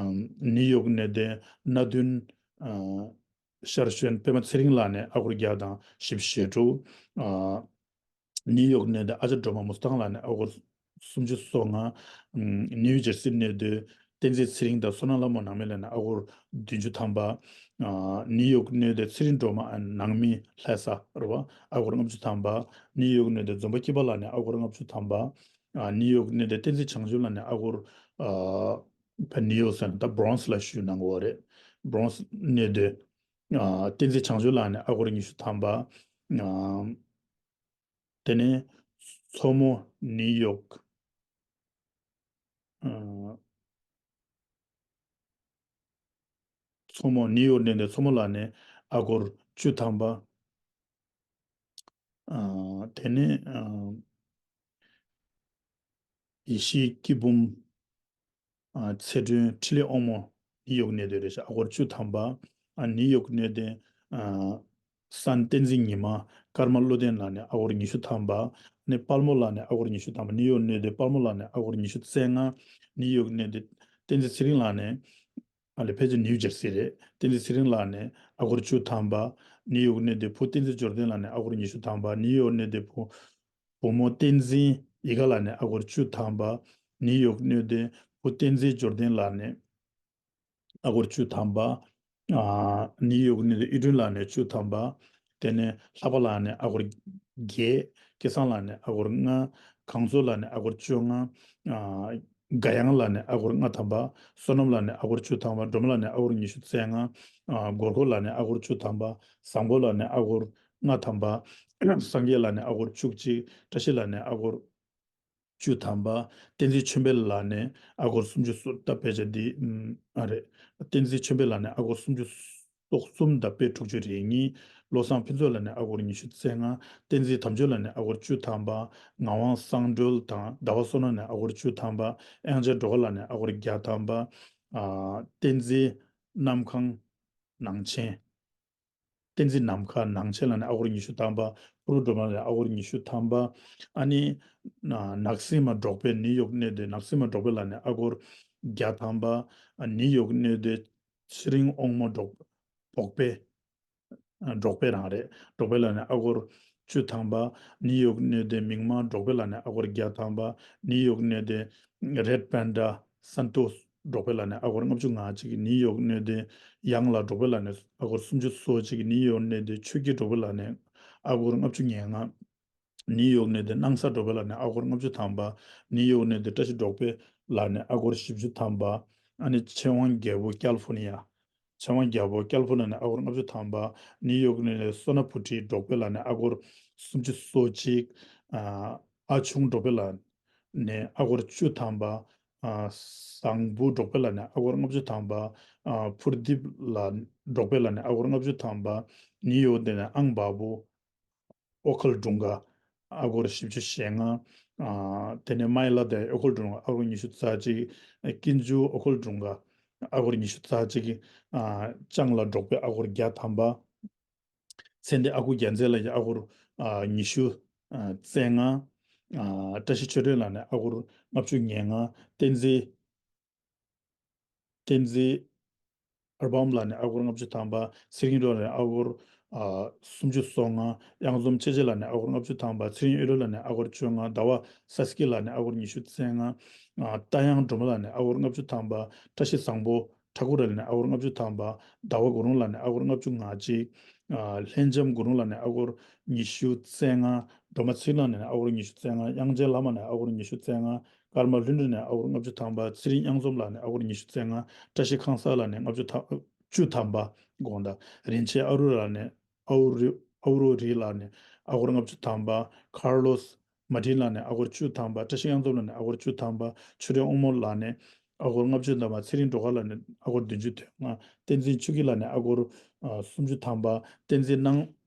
ཨམ་ནིའུ་ཡོག་གནས་སྡོད་སྣ་བདུན། ཨ་ཤར་ཤོན་པད་མ་ཚེ་རིང་ལགས་ནས་ཨ་སྒོར་བརྒྱ་དང་བཞི་བཅུ་ཞེ་དྲུག། ཨ་ནིའུ་ཡོག་གནས་སྡོད་ཨ་ཅག་སྒྲོལ་མ་མུ་སྟེགས་ལགས་ནས་ཨ་སྒོར་སུམ་ཅུ་སོ་ལྔ། ཨམ་ནིའུ་ཇར་སི་གནས་སྡོད་ བསྟན་འཛིན་ཚེ་རིང་དང་བསོད་ནམས་ལྷ་མོ་ནང་མི་ལ་ནི་ཨ་སྒོར་བདུན་ཅུ་ཐམ་པ། ཨ་ནིའུ་ཡོག་གནས་སྡོད་ཚེ་རིང་སྒྲོལ་མ་ནང་མི་ལྷ་ས་རེད་བ། ཨ་སྒོར་ལྔ་བཅུ་ཐམ་པ། ནིའུ་ཡོག་གནས་སྡོད་འཛོམས་པ་སྐྱིད་པ་ལ་ནི་ཨ་སྒོར་ལྔ་བཅུ་ཐམ་པ། ཨ་ནིའུ་ཡོག་གནས་སྡོད་བསྟན་འཛིན་བྱང་ཆུབ་ལ་ནི་ཨ་སྒོར། ཨ་ཕ་ནིའུ་ཡོག་ཟེར་ན་ད་སྦྲོན་སི་ལ་ཞུ་གནང་གི་ཡོད་རེད། སྦྲོན་སི་གནས་སྡོད། ཨ་བསྟན་འཛིན་བྱང་ཆུབ་ལ་ནི་ཨ་སྒོར་ཉི་ཤུ་ཐམ་པ། ཨ་དེ་ནས་མཚོ་མོ་ནིའུ་ཡོག་ཨ་མཚོ་མོ་ནིའུ་ཡོག་གནས་སྡོད་མཚོ་མོ་ལ་ནི་ཨ་སྒོར་བཅུ་ཐམ་པ། ཨ་དེ་ནས་ཨ་ཡེ་ཤེས་སྐྱིད་འབུམ། ཨ་ཚེ་སྒྲོན་འཕྲིན་ལས་དབང་མོ་ནིའུ་ཡོག་གནས་སྡོད་རེད་ཤག་ཨ་སྒོར་བཅུ་ཐམ་པ། ཨ་ནིའུ་ཡོག་གནས་སྡོད། ཨ་སན་བསྟན་འཛིན་ཉི་མ། ཀརྨ་བློ་ལྡན་ལ་ནི་ཨ་སྒོར་ཉི་ཤུ་ཐམ་པ། ནི་དཔལ་མོ་ལ་ནི་ཨ་སྒོར་ཉི་ཤུ་ཐམ་པ། ནིའུ་ཡོག་གནས་སྡོད་དཔལ་མོ་ལ་ནི་ཨ་སྒོར་ཉི་ཤུ་རྩ་ལྔ། ནིའུ་ཡོག་གནས་སྡོད་བསྟན་འཛིན་ཚེ་རིང་ལགས་ནི། ཨ་ལས་ཕལ་ཆེར་ནིའུ་ཇར་སི་རེད། བསྟན་འཛིན་ཚེ་རིང་ལགས་ནི་ཨ་སྒོར་བཅུ་ཐམ་པ། ནིའུ་ཡོག་གནས་སྡོད་བུ་བསྟན་འཛིན་འབྱོར་ལྡན་ལགས་ནི་ཨ་སྒོར་ཉི་ཤུ་ཐམ་པ། ནིའུ་ཡོག་གནས་སྡོད་བུ་བུ་མོ་བསྟན་འཛིན་ཡིད་དགའ་ལགས་ནི་ཨ་སྒོར་བཅུ་ཐམ་པ། ནིའུ་ཡོག་གནས་སྡོད་བུ་བསྟན་འཛིན་འབྱོར་ལྡན་ལགས་ནི་ཨ་སྒོར་བཅུ་ཐམ་པ། ཨ་ནིའུ་ཡོག་གནས་སྡོད་ཨི་ཀྲུན་ལགས་ནི་བཅུ་ཐམ་པ། དེ་ནས་ལྷག་པ་ལགས་ནི་ཨ་སྒོར་བརྒྱད། སྐལ་བཟང་ལགས་ནི་ཨ་སྒོར་ལྔ། གངས་མཚོ་ལགས་ནི་ཨ་སྒོར་བཅོ་ལྔ། ཨ་དགའ་དབྱངས་ལགས་ནི་ཨ་སྒོར་ལྔ་ཐམ་པ། བསོད་ནམས་ལགས་ནི་ཨ་སྒོར་བཅུ་ཐམ་པ། སྒྲོལ་མ་ལགས་ནི་ཨ་སྒོར་ཉི་ཤུ་རྩ་ལྔ། ཨ་སྒོར་ཁོ་ལགས་ནི་ཨ་སྒོར་བཅུ་ཐམ་པ། བཟང་པོ་ལགས་ནི་ཨ་སྒོར་ལྔ་ཐམ་པ། སངས་རྒྱས་ལགས་ནི་ཨ་སྒོར་བཅུ་གཅིག་བཀྲ་ཤིས་ལགས་ནི་ཨ་སྒོར་བཅུ་ཐམ་པ། བསྟན་འཛིན་ཆོས་འཕེལ་ལགས་ནི་ཨ་སྒོར་སུམ་ཅུ་སོ་ད་དཔེ་ཆ་འདི་ཨ་རེད། བསྟན་འཛིན་ཆོས་འཕེལ་ལགས་ནི་ཨ་སྒོར་སུམ་ཅུ་སོ་གསུམ་དང་དཔེ་དྲུག་ཅུ་རེ་གཉིས། བློ་བཟང་ཕུན་ཚོགས་ལགས་ནི་ཨ་སྒོར་ཉི་ཤུ་རྩ་ལྔ། བསྟན་འཛིན་དམ་ཆོས་ལགས་ནི་ཨ་སྒོར་བཅུ་ཐམ་པ། ངག་དབང་གསང་སྒྲོལ་དང་ཟླ་བ་བསོད་ནམས་ནི་ཨ་སྒོར་བཅུ་ཐམ་པ། དབྱངས་ཅན་སྒྲོལ་དཀར་ལགས་ནི་ཨ་སྒོར་བརྒྱ་ཐམ་པ། ཨ་བསྟན་འཛིན་ནམ་མཁའ་ནང་ཆེན། བསྟན་འཛིན་ནམ་མཁའ་ནང་ཆེན་ལགས་ནི་ཨ་སྒོར་ཉི་ཤུ་ཐམ་པ། ཕུར་བུ་སྒྲོལ་མ་ལགས་ནི་ཨ་སྒོར་ཉི་ཤུ་ཐམ་པ། ཨ་ནི་ན་ནག་སྲིན་མ་འབྲོག་པའི་ནིའུ་ཡོག་གནས་སྡོད་ནག་སྲིན་མ་འབྲོག་པའི་ལགས་ནི་ཨ་སྒོར་བརྒྱ་ཐམ་པ། ཨ་ནིའུ་ཡོག་གནས་སྡོད་ཚེ་རིང་དབང་མོ་འབྲོག་འབྲོག་པའི་ཨ་འབྲོག་པའི་རང་རེད། འབྲོག་པའི་ལགས་ནི་ཨ་སྒོར་བཅུ་ཐམ་པ། ནིའུ་ཡོག་གནས་སྡོད་མིག་དམར་འབྲོག་པའི་ལགས་ནི་ཨ་སྒོར་བརྒྱ་ཐམ་པ། ནིའུ་ཡོག་གནས་སྡོད་རེད་པན་ཌ་སན་ཏོ་སི་འབྲོག་པའི་ལགས་ནི་ཨ་སྒོར་ལྔ་བཅུ་ང་གཅིག་ནིའུ་ཡོག་གནས་སྡོད་ཡང་ལ་འབྲོག་པའི་ལགས་ནི་ཨ་སྒོར་སུམ་ཅུ་སོ་གཅིག་ནིའུ་ཡོག་གནས་སྡོད་ཆོས་སྐྱིད་འབྲོག་པའི་ལགས་ནི་ཨ་སྒོར་ལྔ་བཅུ་ང་ལྔ། ནིའུ་ཡོག་གནས་སྡོད་སྣང་ས་འབྲོག་པའི་ལགས་ནི་ཨ་སྒོར་ལྔ་བཅུ་ཐམ་པ། ནིའུ་ཡོག་གནས་སྡོད་བཀྲ་ཤིས་འབྲོག་པའི་ལགས་ནི་ཨ་སྒོར་བཞི་བཅུ་ཐམ་པ། ཨ་ནི་ཆོས་དབང་རྒྱལ་པོ་ཀལ་ཧྥོ་ནི་ཡ། ཆོས་དབང་རྒྱལ་པོ་ཀལ་ཧྥོ་ནི་ཡ་ནི་ཨ་སྒོར་ལྔ་བཅུ་ཐམ་པ། ནིའུ་ཡོག་གནས་སྡོད་སོ་ན་ཕུ་ཁྲི་འབྲོག་པའི་ལགས་ནི་ཨ་སྒོར་སུམ་ཅུ་སོ་གཅིག་ཨ་ཨ་ཆུང་འབྲོག་པའི་ལགས་ནི་ཨ་སྒོར་བཅུ་ཐམ་པ། ཨ་བཟང་པོ་འབྲོག་པའི་ལགས་ནི་ཨ་སྒོར་ལྔ་བཅུ་ཐམ་པ། ཨ་ཕུར་དིབ་ལགས་འབྲོག་པའི་ལགས་ནི་ཨ་སྒོར་ལྔ་བཅུ་ཐམ་པ། ནིའུ་ཡོག་གནས་སྡོད་ཨང་བ་བུ། ཨོ་ཁལ་སྒྲུང་ག་ཨ་སྒོར་བཞི་བཅུ་ཞེ་ལྔ། ཨ་དེ་ནས་མའི་ལ་དེ་ཨོ་ཁལ་སྒྲུང་ག་ཨ་སྒོར་ཉི་ཤུ་རྩ་གཅིག་ཀིན་ཇུ་ཨོ་ཁལ་སྒྲུང་ག་ཨ་སྒོར་ཉི་ཤུ་རྩ་གཅིག་ཨ་ལྕང་ལ་འབྲོག་པའི་ཨ་སྒོར་བརྒྱ་ཐམ་པ། ཚེ་འདས་ཨ་ཁུ་རྒྱལ་མཚན་ལགས་ཀྱི་ཨ་སྒོར་ཨ་ཉི་ཤུ་ཨ་རྩ་ལྔ། ཨ་བཀྲ་ཤིས་ཆོས་སྒྲོན་ལགས་ནས་ཨ་སྒོར་ལྔ་བཅུ་ང་ལྔ། བསྟན་འཛིན། བསྟན་འཛིན་ཨར་བམ་ལགས་ནས་ཨ་སྒོར་ལྔ་བཅུ་ཐམ་པ། ཚེ་རིང་སྒྲོལ་ལགས་ནས་ཨ་སྒོར་ཨ་སུམ་ཅུ་སོ་ལྔ། གཡང་འཛོམས་ཆོས་རྗེ་ལགས་ནས་ཨ་སྒོར་ལྔ་བཅུ་ཐམ་པ། ཚེ་རིང་གཡུ་ལོ་ལགས་ནས་ཨ་སྒོར་བཅོ་ལྔ། ཟླ་བ་ས་སྐྱིད་ལགས་ནས་ཨ་སྒོར་ཉི་ཤུ་རྩ་ལྔ། ཨ་རྟ་དབྱངས་སྒྲོལ་མ་ལགས་ནས་ཨ་སྒོར་ལྔ་བཅུ་ཐམ་པ། བཀྲ་ཤིས་བཟང་པོ་ཁྲ་ཁུ་ར་ལགས་ནས་ཨ་སྒོར་ལྔ་བཅུ་ཐམ་པ། ཟླ་བ་དགུ་རོང་ལགས་ནས་ཨ་སྒོར་ལྔ་བཅུ་ང་གཅིག་ཨ་ལྷན་འབྱམས་དགུ་རོང་ལགས་ནས་ཨ་སྒོར་ཉི་ཤུ་རྩ་ལྔ། སྒྲོལ་མ་ཚེ་རིང་ལགས་ནས་ཨ་སྒོར་ཉི་ཤུ་རྩ་ལྔ། དབྱངས་ཅན་ལྷ་མོ་ནས་ཨ་སྒོར་ཉི་ཤུ་རྩ་ལྔ། ཀརྨ་ལྷུན་གྲུབ་ནས་ཨ་སྒོར་ལྔ་བཅུ་ཐམ་པ། ཚེ་རིང་གཡང་འཛོམས་ལགས་ནས་ཨ་སྒོར་ཉི་ཤུ་རྩ་ལྔ། བཀྲ་ཤིས་ཁང་གསར་ལགས་ནས་ལྔ་བཅུ་ཐམ་བཅུ་ཐམ་པ། དགོངས་དག་རིན་ཆེན་ཨ་རུ་ལགས་ནས་ཨ་རུ་རི་ཨ་རུ་རི་ལགས་ནས་ཨ་སྒོར་ལྔ་བཅུ་ཐམ་པ། ཁར་ལོ་སི་མ་ཏིན་ལགས་ནས་ཨ་སྒོར་བཅུ་ཐམ་པ། བཀྲ་ཤིས་གཡང་འཛོམས་ལགས་ནས་ཨ་སྒོར་བཅུ་ཐམ་པ། ཆོས་སྒྲོན་དབང་མོ་ལགས་ནས་ཨ་སྒོར་ལྔ་བཅུ་ཐམ་པ། ཚེ་རིང་སྒྲོལ་དཀར་ལགས་ནས་ཨ་སྒོར་བདུན་ཅུ་དོན་ལྔ། བསྟན་འཛིན་ཆོས་སྐྱིད་ལགས་ནས་ཨ་སྒོར་ཨ་སུམ་ཅུ་ཐམ་པ། བསྟན་འཛིན་སྣང་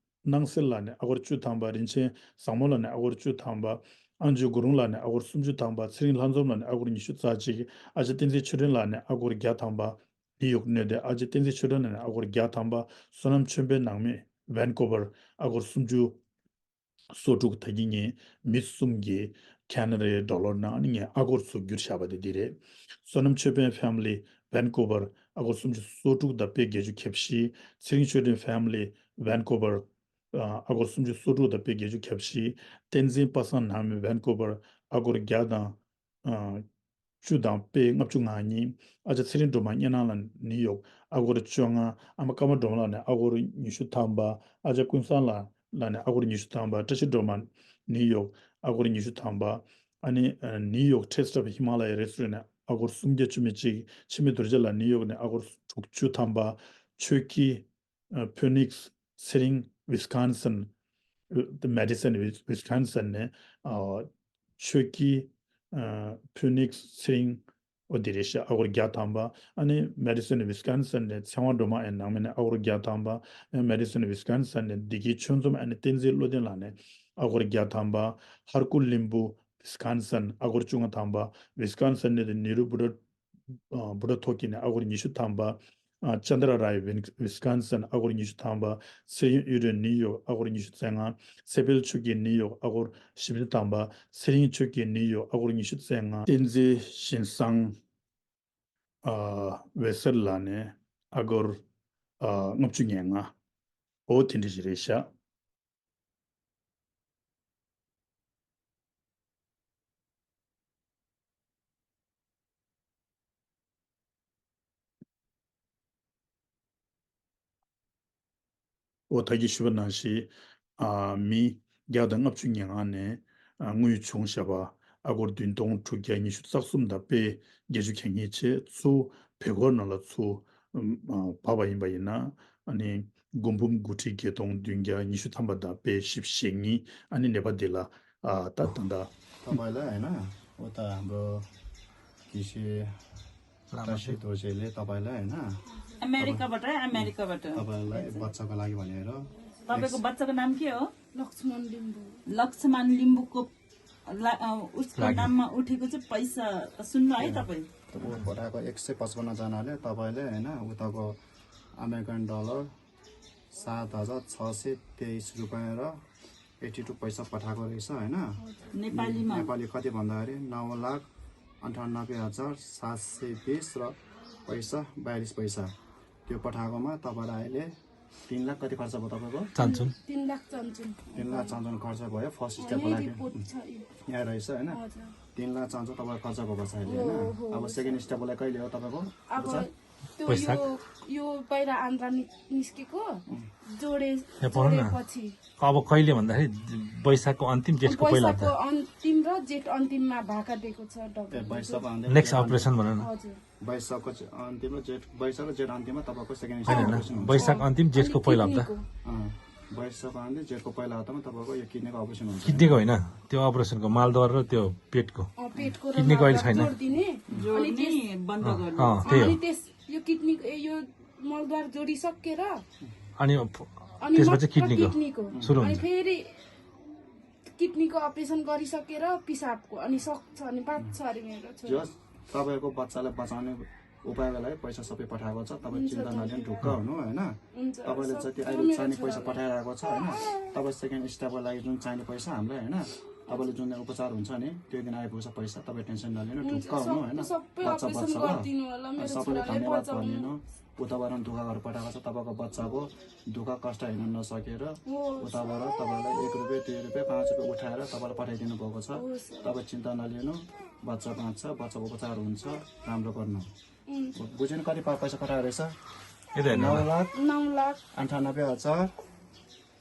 སྣང་གསལ་ལགས་ནས་ཨ་སྒོར་བཅུ་ཐམ་པ། རིན་ཆེན་བཟང་མོ་ལགས་ནས་ཨ་སྒོར་བཅུ་ཐམ་པ། ཨང་ཇུ་དགུ་རུང་ལགས་ནས་ཨ་སྒོར་སུམ་ཅུ་ཐམ་པ། ཚེ་རིང་ལྷ་འཛོམས་ལགས་ནས་ཨ་སྒོར་ཉི་ཤུ་རྩ་གཅིག་ཨ་ཅེ་བསྟན་འཛིན་ཆོས་སྒྲོན་ལགས་ནས་ཨ་སྒོར་བརྒྱ་ཐམ་པ། ནིའུ་ཡོག་གནས་སྡོད་ཨ་ཅེ་བསྟན་འཛིན་ཆོས་སྒྲོན་ལགས་ནས་ཨ་སྒོར་བརྒྱ་ཐམ་པ། བསོད་ནམས་ཆོས་འཕེལ་ནང་མི་ཝན་ཀོ་བར་ཨ་སྒོར་སུམ་ཅུ་སོ་དྲུག་ད་གིན་ངས་མི་གསུམ་གྱི་ཁེ་ན་ཌའི་ཌོ་ལར་ནང་ངས་ཨ་སྒོར་ཚུར་བསྒྱུར་བཞག་པ་དེ་འདི་རེད། བསོད་ནམས་ཆོས་འཕེལ་ཕེ་མི་ལི་ཝན་ཀོ་བར་ཨ་སྒོར་སུམ་ཅུ་སོ་དྲུག་དང་པོའི་བརྒྱད་ཅུ་གྱ་བཞི། ཚེ་རིང་ཆོས་སྒྲོན་ཕེ་མི་ལི་ཝན་ཀོ་བར་ཨ་སྒོར་སུམ་ཅུ་སོ་དྲུག་དང་པོའི་བརྒྱད་ཅུ་གྱ་བཞི། བསྟན་འཛིན་པ་སངས་ནང་མི་ཝན་ཀོ་བར་ཨ་སྒོར་བརྒྱ་དང་ཨ་ བཅུ་དང་དཔལ་ལྔ་བཅུ་ང་གཉིས། ཨ་ཅག་ཚེ་རིང་སྒྲོལ་མ་གཉའ་ནང་ལ་ནིའུ་ཡོག་ཨ་སྒོར་བཅོ་ལྔ། ཨ་མ་ཀརྨ་སྒྲོལ་མ་ལགས་ནས་ཨ་སྒོར་ཉི་ཤུ་ཐམ་པ། ཨ་ཅག་ཀུན་བཟང་ལགས་ལགས་ནས་ཨ་སྒོར་ཉི་ཤུ་ཐམ་པ། བཀྲ་ཤིས་སྒྲོལ་མ་ནིའུ་ཡོག་ཨ་སྒོར་ཉི་ཤུ་ཐམ་པ། ཨ་ནི་ཨ་ནིའུ་ཡོག་ཊེ་སི་ཊི་ཨོཕ་ཧི་མ་ལ་ཡ་རེ་སི་ཊོ་རེན་ནས་ཨ་སྒོར་སུམ་བརྒྱ་བཅུ་མེད་གཅིག། འཆི་མེད་རྡོ་རྗེ་ལགས་ནིའུ་ཡོག་ནས་ཨ་སྒོར་དྲུག་ཅུ་ཐམ་པ། ཆོས་སྐྱིད་ཨ་ཕོ་ནིག་སི་ཚེ་རིང་ཝི་སི་ཀོན་སིན། མེ་ཌི་སན་ཝི་སི་ཀོན་སིན་ནས་ཨ་ཆོས་སྐྱིད་ཨ་ཕོ་ནིག་སི་ཚེ་རིང་། ཨོ་དེ་རེད་ཤག་ཨ་སྒོར་བརྒྱ་ཐམ་པ། ཨ་ནི་མེ་ཌི་སན་ཝི་སི་ཀོན་སིན་ནས་ཚེ་དབང་སྒྲོལ་མ་ཨེ་ནང་མི་ནས་ཨ་སྒོར་བརྒྱ་ཐམ་པ། ཨ་མེ་ཌི་སན་ཝི་སི་ཀོན་སིན་ནས་བདེ་སྐྱིད་ཆོས་འཛོམས་ཨ་ནི་བསྟན་འཛིན་བློ་ལྡན་ལགས་ནས་ཨ་སྒོར་བརྒྱ་ཐམ་པ། ཧར་ཀུ་ལིམ་བུ་ཝི་སི་ཀོན་སིན་ཨ་སྒོར་བཅོ་ལྔ་ཐམ་པ། ཝི་སི་ཀོན་སིན་ནས་ནེ་རུ་བུ་ཌ་ཨ་བུ་ཌ་ཐོ་ཀི་ནས་ཨ་སྒོར་ཉི་ཤུ་ཐམ་པ། ཨ་ཅན་དྲ་རའི་ཝིན་ཝི་སི་ཀོན་སིན་ཨ་སྒོར་ཉི་ཤུ་ཐམ་པ། ཚེ་རིང་གཡུ་སྒྲོན་ནིའུ་ཡོག་ཨ་སྒོར་ཉི་ཤུ་རྩ་ལྔ། ཚེ་འཕེལ་ཆོས་སྐྱིད་ནིའུ་ཡོག་ཨ་སྒོར་བཞི་བཅུ་ཐམ་པ། ཚེ་རིང་ཆོས་སྐྱིད་ནིའུ་ཡོག་ཨ་སྒོར་ཉི་ཤུ་རྩ་ལྔ། བསྟན་འཛིན་བཞིན་བཟང་ཨ་འོད་ཟེར་ལགས་ནས་ཨ་སྒོར་ཨ་ལྔ་བཅུ་ང་ལྔ། འོ་དེ་འདྲ་ཞིག་རེད་ཤག་འོ་ད་གིན་ཞུས་པ་ནང་བཞིན་ཨ་མི་བརྒྱ་དང་ལྔ་བཅུ་ང་ལྔ་ནས་ཨ་དངུལ་བྱུང་བཞག་པ་ཨ་སྒོར་བདུན་སྟོང་དྲུག་བརྒྱ་ཉི་ཤུ་རྩ་གསུམ་དང་དཔལ་བརྒྱད་ཅུ་གྱ་གཉིས་བཅས་ཚུར་བོད་སྒོར་ནང་ལ་ཚུར་ཨ་བབས་པ་ཡིན་པ་ཡིན་ན་ཨ་ནི་སྒོར་འབུམ་དགུ་ཁྲི་བརྒྱད་སྟོང་བདུན་བརྒྱ་ཉི་ཤུ་ཐམ་པ་དང་དཔལ་བཞི་བཅུ་ཞེ་གཉིས། ཨ་ནི་ནད་པ་འདི་ལ་ཨ་ད་ད་ད། तपाईँलाई होइन, उता हाम्रो कृषि कृषि दोजेले तपाईँलाई होइन, अमेरिकाबाट है, अमेरिकाबाट। तपाईँलाई बच्चाको लागि भनेर तपाईँको बच्चाको नाम के हो? लक्ष्मण लिम्बू। लक्ष्मण लिम्बूको ला-, अ, उसको लागि। नाममा उठेको चाहिँ पैसा सुन्नु है तपाईँ। ऊ पठाएको एक सय पचपन्न जनाले तपाईँले होइन, उताको अमेरिकन डलर सात हजार छ सय तेइस रुपियाँ र एट्टी टू पैसा पठाएको रहेछ होइन। नेपालीमा। नेपाली कति भन्दाखेरि नौ लाख अन्ठानब्बे हजार सात सय बिस र पैसा बयालिस पैसा। त्यो पठाएकोमा तपाईँलाई अहिले तिन लाख कति खर्च भयो तपाईँको? चान्चुन। तिन लाख चान्चुन। तिन लाख चान्चुन खर्च भयो फर्स्ट अनि स्टेपको लागि। रिपोर्ट छ यो। यहाँ रहेछ होइन। हजुर। तिन लाख चान्चुन तपाईँको खर्च भएको छ अहिले होइन। हो, हो, अब हो। सेकेन्ड स्टेपको लागि कहिले हो तपाईँको? अब उपचार? त्यो वैशाख। यो, यो बाहिर आन्द्रा नि-, निस्केको जोडे, यहाँ पढ्नु न। जोडेपछि। अब कहिले भन्दाखेरि वैशाखको अन्तिम, जेठको पहिला हप्ता। वैशाखको अन्तिम र जेठ अन्तिममा भाका दिएको छ ए, डाक्टरले। वैशाखको अन्तिम, नेक्स्ट जेठ अन्तिम। अपरेसन भनौँ न। हजुर। वैशाखको चे-, अन्तिम र जेठ, वैशाख र जेठ अन्तिममा तपाईँको सेकेन्ड स्टेज होइन, होइन, अपरेसन हुन्छ। वैशाख अन्तिम, जेठको अनि पहिला हप्ता। किडनीको। अँ, वैशाखको अन्तिम, जेठको पहिला हप्तामा तपाईँको यो किडनीको अपरेसन हुन्छ। किडनीको होइन, त्यो अपरेसनको मालद्वार र त्यो पेटको। अँ, पेटको र किडनीको अहिले मालद्वार छैन। जोडिदिने, अनि जोड्ने, त्यस-, बन्द अँ, गर्ने। अँ, त्यही हो। अनि त्यस-, यो किडनीको, ए, यो मलद्वार जोडिसकेर अनि अनि त्यसपछि मात्र किडनीको किडनीको। सुरु अनि हुन्छ। फेरि किडनीको अपरेसन गरिसकेर पिसाबको अनि सक्छ अनि बाँच्छ अरे मेरो छोरा। जस तपाईँको बच्चालाई बचाउने उपायको लागि पैसा सबै पठाएको छ, तपाईँ हुन्छ, चिन्ता नलिनु, धन्यवाद। ढुक्क हुनु होइन। हुन्छ, तपाईँले जति सक्दो अहिले मेरो चाहिने पैसा छोरालाई। पठाइरहेको छ होइन, तपाईँ सेकेन्ड स्टेपको लागि जुन चाहिने पैसा हामीलाई होइन, तपाईँले जुन उपचार हुन्छ नि त्यो दिन आइपुग्छ पैसा, तपाईँ टेन्सन नलिनु, हुन्छ, ढुक्क हुनु होइन। सक्दो सबै बच्चा अपरेसन बच्चा ल। गरिदिनु होला अनि मेरो सबैले छोरालाई धन्यवाद बचाउनु। भनिदिनु। उताबाट दुःख गरेर पठाएको छ, तपाईँको बच्चाको दुःख कष्ट हेर्न नसकेर हो, उताबाट तपाईँलाई एक रुपियाँ, दुई रुपियाँ, पाँच रुपियाँ उठाएर तपाईँलाई पठाइदिनु भएको छ। हो, सर। तपाईँ चिन्ता नलिनु, बच्चा बाँच्छ, बच्चा उपचार हुन्छ, राम्रो गर्नु। हुन्छ। बुझेन कति पा-, पैसा पठाएको रहेछ? यता हेर्नु नौ होला। लाख नौ लाख। अन्ठानब्बे हजार।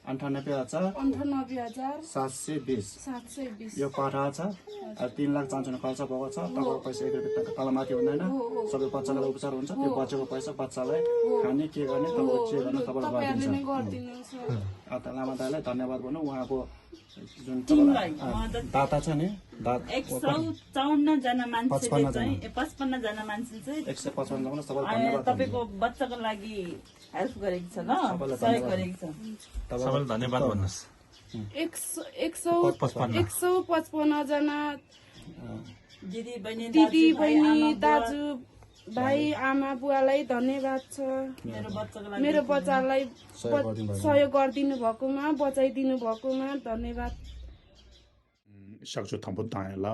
अन्ठानब्बे हजार। अन्ठानब्बे हजार। सात सय बिस। सात सय बिस। यो पठाएको छ। हजुर। अब तिन लाख चान्चुन खर्च भएको छ, हो। तपाईँको पैसा एक रुपियाँ तल-, तलमाथि हुँदैन। हो, हो। सबै बच्चाको लागि उपचार हुन्छ, त्यो हो। बचेको पैसा बच्चालाई हो। खाने के गर्ने, हो, तपाईँको जे गर्ने, हो, तपाईँले तपाईँहरूले गरिदिन्छ। नै गरिदिनुहोस्, हो। अँ, त लामा दाइलाई धन्यवाद भन्नु, उहाँको जुन टिमलाई, तपाईँ, अँ, उहाँ त दाता छ नि, दा-, एक सौ चौवन्न जना मान्छेले पचपन्न चाहिँ, जना। ए, पचपन्न जना मान्छेले चाहिँ, एक सय पचपन्न जना, सबैलाई अँ, धन्यवाद तपाईँको भन्नु। बच्चाको लागि हेल्प गरेको छ ल, सबैलाई सहयोग धन्यवाद। गरेको छ। तपाईँलाई सबैलाई धन्यवाद भन्नुहोस्। एक सौ, एक सौ, पचपन्न। एक सौ पचपन्न जना अँ। दिदी, बहिनी, दिदी, दाजु, भाइ, बहिनी, आमा, बुवा। दाजु, भाइ, आमा, बुवालाई धन्यवाद छ। मेरो बच्चाको लागि मेरो बच्चालाई सहयोग ब-, गरिदिनु भएकोमा। सहयोग गरिदिनु भएकोमा, बचाइदिनु भएकोमा धन्यवाद। ཤག་ཆོ་དང་པོ་བཏང་ཡ་ལ་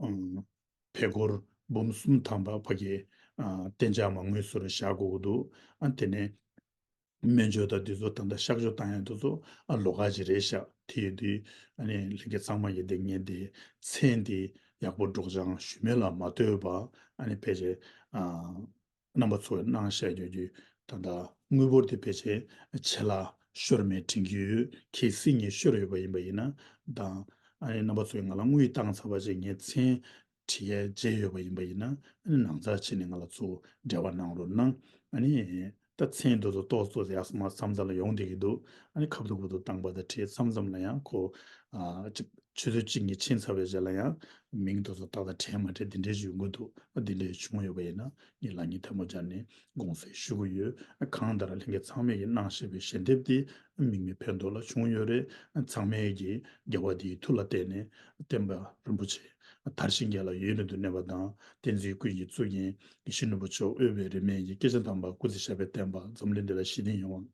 ཨང་བལ་སྒོར་འབུམ་གསུམ་ཐམ་པ་ཕ་གི་ཨ་གཏན་འཇགས་མ་དངུལ་སོར་བཞག་དགོས་ཀྱི་འདུག་ཨ་དེ་ནས་སྨན་བཅོས་དང་དེ་ཚོ་ད་ལྟ་གཤག་བཅོས་བཏང་ཡ་དེ་ཚོ་ཨ་ལོགས་ཀ་ཅིག་རེད་ཤག་དེ་ཡོད་དུས་ཨ་ནི་ལྷན་རྒྱས་ཚང་མ་ཡིན་དེ་ངས་དེ་མཚན་དེ་ ཡག་པོ་སྒྲོག་སྦྱང་ཞུས་མེད་ལ་མ་ལྟོས་པ་ཨ་ནི་ཕལ་ཆེར་ཨ་རྣམ་པ་ཚོ་གནང་བཤད་རྒྱུ་རྒྱུ་ད་ལྟ་དངུལ་འབོར་དེ་ཕལ་ཆེར་ཆད་ལ་ཤོར་མེད་དྲན་གྱི་ཡོད། གལ་སྲིད་ངས་ཤོར་ཡོད་པ་ཡིན་པ་ཡིན་ན་དང་ཨ་ནི་རྣམ་པ་ཚོས་ང་ལ་དངུལ་བཏང་ཚར་བ་ཅིག་ངས་མཚན་བྲིས་ཡས་བརྗེད་ཡོད་པ་ཡིན་པ་ཡིན་ན་ཨ་ནི་ནང་ཚགས་བྱས་ནས་ང་ལ་ཚུར་འབྲེལ་བ་གནང་རོགས་གནང་། ཨ་ནི་ད་མཚན་དེ་ཚོ་ཏོག་ཙམ་ཡག་མ་མཚམས་མཚམས་ལ་ཡོང་བསྡད་ཀྱི་འདུག་ཨ་ནི་ཁ་བསྡུ་ཁ་བསྡུ་བཏང་པ་དང་བྲིས་མཚམས་མཚམས་ལ་ཡང་ཁོ་ཨ་ཅིག་ཆུ་ཚོད་གཅིག་གཉིས་ཕྱིན་ཚར་བའི་རྗེས་ལ་ཡང་མིང་དེ་ཚོ་ཏག་ཏག་བྲིས་མ་བྲིས་འདི་འདྲའི་ཞུ་གི་འདུག་ཨ་འདི་འདྲའི་བྱུང་ཡོད་པ་ཡིན་ན་ངས་ལག་གཉིས་ཐལ་མོ་སྦྱར་ནས་དགོངས་སེལ་ཞུ་གི་ཡོད། ཨ་གང་ལྟར་ལྷན་རྒྱས་ཚང་མས་ཀྱི་གནང་བཞིན་པའི་ཞལ་འདེབས་འདི་དམིགས་མེད་ཕན་ཐོགས་ལ་བྱུང་ཡོད་རེད། ཨ་ཚང་མས་ཀྱི་དགེ་བ་འདིའི་མཐུ་ལ་བརྟེན་ནས་བསྟན་པ་རིན་པོ་ཆེ་དར་ཞིང་རྒྱས་ལ་ཡུན་རིང་དུ་གནས་པ་དང་བསྟན་འཛིན་ཀུན་གྱི་གཙུག་རྒྱན་ཡིད་བཞིན་ནོར་བུ་མཆོག་དབུས་པའི་རིས་མེད་ཀྱི་སྐྱེས་ཆེན་དམ་པ་སྐུ་ཚེ་ཞབས་པད་བརྟན་པ་འཛམ་གླིང་འདི་ལ་ཞི་བདེ་ཡོང་བ།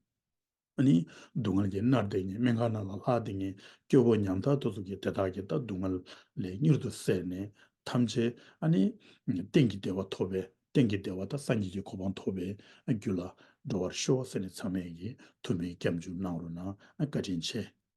ཨ་ནི་སྡུག་བསྔལ་གྱིས་མནར་བསྡད་མཁན་སྨན་ཁང་ནང་ལ་ལྷག་བསྡད་མཁན་སྐྱོ་བོ་ཉམ་ཐག་དེ་ཚོ་གི་དེ་དག་གི་ད་སྡུག་བསྔལ་ལས་མྱུར་དུ་སེལ་ནས་ཐམས་ཅད་ཨ་ནི་གཏན་གྱི་བདེ་བ་ཐོབ་པའི་གཏན་གྱི་བདེ་བ་དང་སངས་རྒྱས་ཀྱི་གོ་འཕང་ཐོབ་པའི་རྒྱུ་ལ་འགྲོ་བར་ཤོག་ཟེར་ནས་ཚང་མས་ཀྱི་ཐུགས་སྨོན་སྐྱབས་འཇུག་གནང་རོགས་གནང་། བཀའ་དྲིན་ཆེ།